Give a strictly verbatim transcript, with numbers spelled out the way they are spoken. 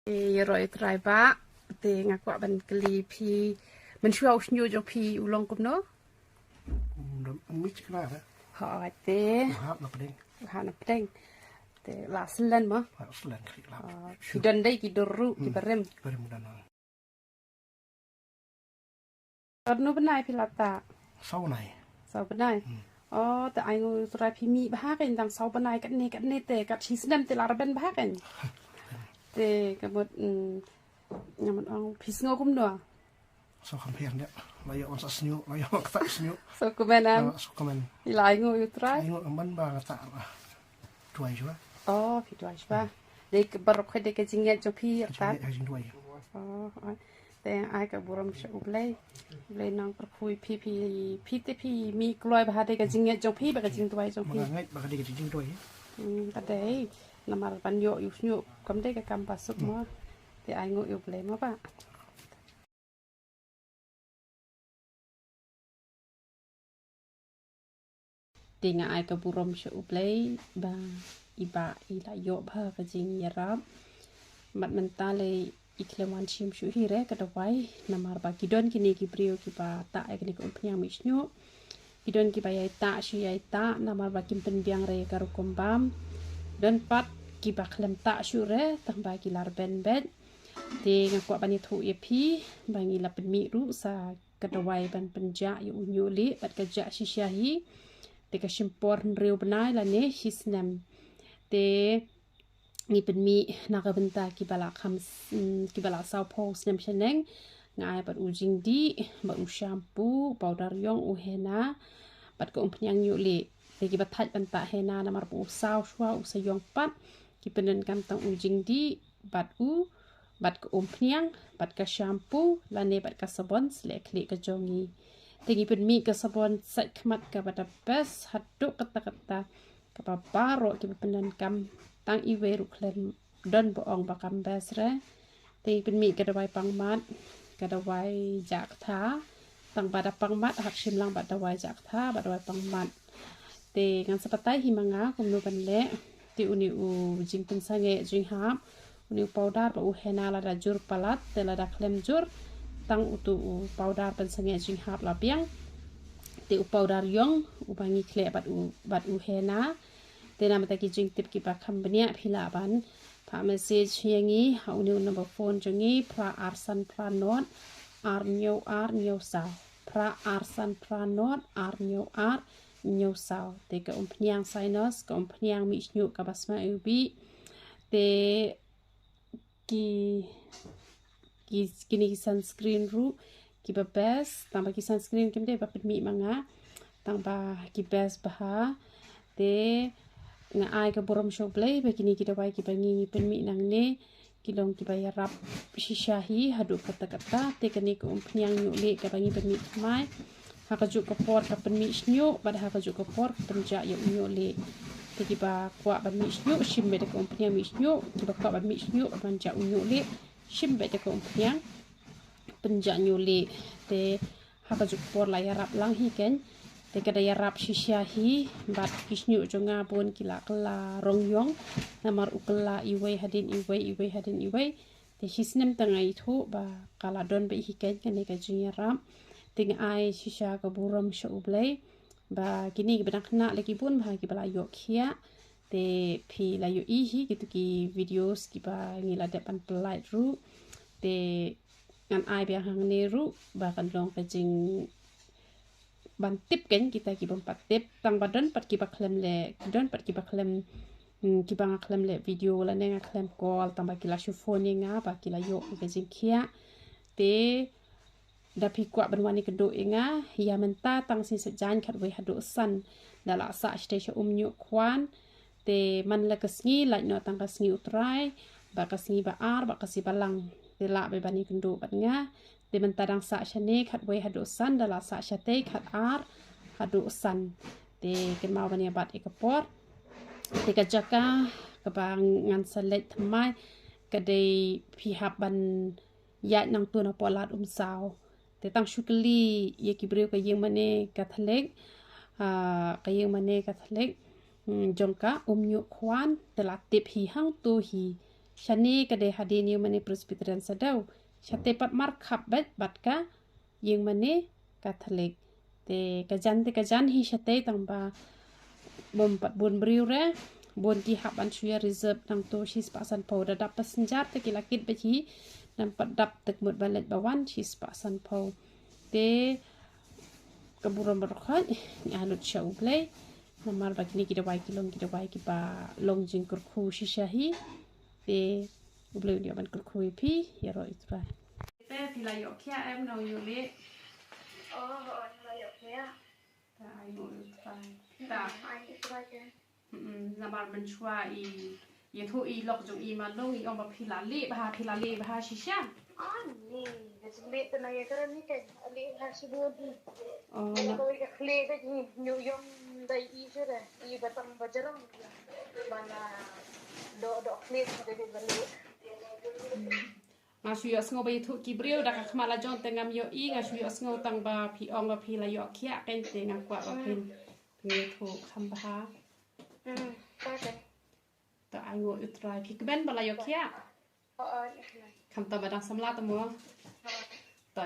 Te ïaroh ïa u trai Bah, te nga kwah ban kylli phi, mynshuwa u shñiuh jong phi u long kumno? Ym, ym mih kna re. Hooid te. U hap na pdeng. U hap na pdeng. Te la slen mo? La slen kli la. Ah, ki don dei ki dur ruh, ki barim. Barim don. Katno bnai phi la tah? Saw bnai. Saw bnai. Hmm. Oh, te ai nguh ïa u trai phi mih bha kein tang saw bnai katne katne te kat shi snem te la rben bha kein. Te ka mut, mm, nga mut ong phi sngew kumno? Saw kham pher ne. La ïoh wan sa sñiuh, la ïoh wan sa sñiuh. Saw kmen em? Ah, saw kmen. Phi la ai nguh ïa u trai? Ai nguh kmen ba nga tah. Duwai shuwa. Oh, phi duwai shuwa. Dei ka baroh ka dei ka jingngeit jong phi, ka jingngeit, ka jingduwai. Oh, oh. Te ai ka burom sha U Blei. U Blei nang pyrkhu ïa phi, phi, phi te phi mih kloi ba ha dei ka jingngeit jong phi, ba ka jingduwai jong phi. Ba nga ngeit ba ka dei ka jingduwai. Hmm, ka dei. Namar ban ïoh ïa u shñiuh kam dei ka kam ba suk mo. Te ai nguh ïa U Blei mo Bah. Te nga ai ka burom sha U Blei ba i Bah i la ïoh bha ka jingïarap. Bad mynta lei i khlem wan shim shuh hi re ka dawai namar ba ki don kine ki briew kiba tah ïa kane ka umphniang mih shñiuh. Ki don kiba ïai tah shuh ïai tah namar ba kim pynbiang re ka rukom bam. Don pat kiba khlem tah shuh re tang ba ki la rben beit. Te nga kwah ban ïathuh ïa phi ba ngi la pynmih ruh sa ka dawai ban pynjah ïa u ñiuh lieh bad ka jah shisha hi. Te ka shim por hynriew bnai lane shi snem. Te ngi pynmih na ka bynta kiba la kham s-, mm, kiba la sawphew snem shaneng. Nga ai bad u jingdih, bad u shampoo, u powder ïong, u henna, bad ka umphniang ñiuh lieh. Te kiba thait ban tah henna namar ba u saw shuwa u sa ïong pat. Ki pyndonkam tang u jingdih, bad u, bad ka umphniang, bad ka shampoo, lane bad ka sabon sleh khlieh ka jong ngi. Te ngi pynmih ka sabon sait khmat kaba da best haduh katta katta, kaba baroh kiba pyndonkam tang iwei ruh khlem don ba ong ba kam best re. Te ngi pynmih ka dawai pangmat, ka dawai jah ktha, tang ba da pangmat hap shim lang bad dawai jah ktha bad dawai pangmat. Te ngan sa batai hi ma nga kumno ban leh. Te une u jingpynsangeh jinghap, une u powder bad u henna lada jur palat, te lada khlem jur, tang utu u powder pynsangeh jinghap la biang. Te u powder ïong uba ngi khleh bad u, bad u henna. Te namar ta ki jingtip kiba kham bniah phi lah ban phah message ïa ngi ha une u number phone jong ngi, phra ar san phra nod ar hynñiew ar hynñiew saw. Phra ar san phra nod ar hynñiew ar hynñiew saw. Te ka umphniang sinus, ka umphniang mih shñiuh kaba sma iwbih. Te ki, ki, kine ki sunscreen ruh kiba best, tang ba ki sunscreen kim dei ba pynmih ma nga, tang ba ki best bha. Te nga ai ka burom sha U Blei ba kine ki dawai kiba ngi, ngi pynmih nangne ki long kiba ïarap shisha hi haduh katta katta. Te kane ka umphniang ñiuh lieh kaba ngi pynmih thymmai, ha kajuh ka por ka pynmih shñiuh bad ha kajuh ka por ka pynjah ïa u ñiuh lieh. Te kiba kwah ban mih shñiuh shim beit da ka umphniang mih shñiuh, kiba kwah ban mih shñiuh bad ban jah u ñiuh lieh shim beit da ka umphniang pynjah ñiuh lieh. Te ha kajuh ka por la ïarap lang hi kein. Te ka da ïarap shisha hi bad ki shñiuh jong nga bun ki la kylla rong ïong namar u kylla iwei hadien iwei, iwei hadien iwei. Te shi snem tang nga ithuh ba ka la don beit hi kein kane ka jingïarap. Te nga ai shisha ka burom sha U Blei ba kine kiba dang khynnah la ki bun bha kiba la ïoh khiah. Te phi la ïohi hi kito ki videos kiba ngi la dep ban pynlait ruh. Te ngan ai biang hangne ruh ba kan long ka jing ban tip kein kita ki bym pat tip, tang ba don pat kiba khlem leh, don pat kiba khlem, mm, kiba nga khlem leh video lane nga khlem call, tang ba ki la shu phone ïa nga ba ki la ïoh ïa ka jingkhiah. Te da phi kwah ban wan ïakynduh ïa nga, ïa mynta tang sngi Saitjaiñ khatwei haduh san da la sah shatei sha Umñiuh Khwan. Te man la ka sngi lait noh tang ka sngi U Trai, bad ka sngi ba ar, bad ka sngi Balang. Te lah beit ban ïakynduh bad nga. Te mynta dang sah shane khatwei haduh san, da la sah shatei khatar haduh san. Te kynmaw ban ïa bat ïa ka por. Te ka jaka kaba ngan sa leit thymmai ka dei phi hap ban ïaid nangta napoh Lad Umsaw. Te tang shu kylli ïa ki briew ka ïing mane Katholik, ah, ka ïing mane Katholik, mm, jong ka Umñiuh Khwan, te la tip hi hangto hi. Shane ka dei hadien ïing mane Presbyterian shadoh. Shatei pat markhap beit bad ka ïing mane Catholic. Te ka jan te ka jan hi shatei tang ba bym pat bun briew re. Bun ki hap ban shu ïa reserve nangto shispah sanphew, da dap passenger te ki la kit beit hi. Nang pat dap te ka mut ban leit ba wan shispah sanphew. Te ka burom baroh khoit ngi ai lut sha U Blei. Namar ba kine ki dawai ki long ki dawai kiba long jingkyrkhu shisha hi. Te U Blei un ïoh ban kyrkhu ïa phi, ïaroh ïa U Trai. Te phi la ïoh khiah em, nong ïoh leh? Oh, oh, la ïoh khiah. Ta ai nguh ïa U Trai. Ta ai nguh ïa U Trai te. Mm, namar mynshuwa i ïathuh i lok jong i Malung, i ong ba phi la leh bha, phi la leh bha shisha. Ani, da jingmut te na ïa kren ni kan leh bha shibun hi. Oh, na. Ko i ka khleh ka ji ñu yong dei i shu da i ba tang ba jarang. Ba na do do khleh ka dei ba leh. Nga shu ïohsngew ba ïathuh ki briew da ka khmat la jong te ngam ïohi, nga shu ïohsngew tang ba phi ong ba phi la ïoh khiah, kan te nga kwah ba phin phin ïathuh kham bha. Hmm, okay. Ta ai nguh ïa U Trai, phi kmen ba la ïoh khiah. Oh, oh, ïa. Kham ta ba dang samla ta mo. Oh. Ta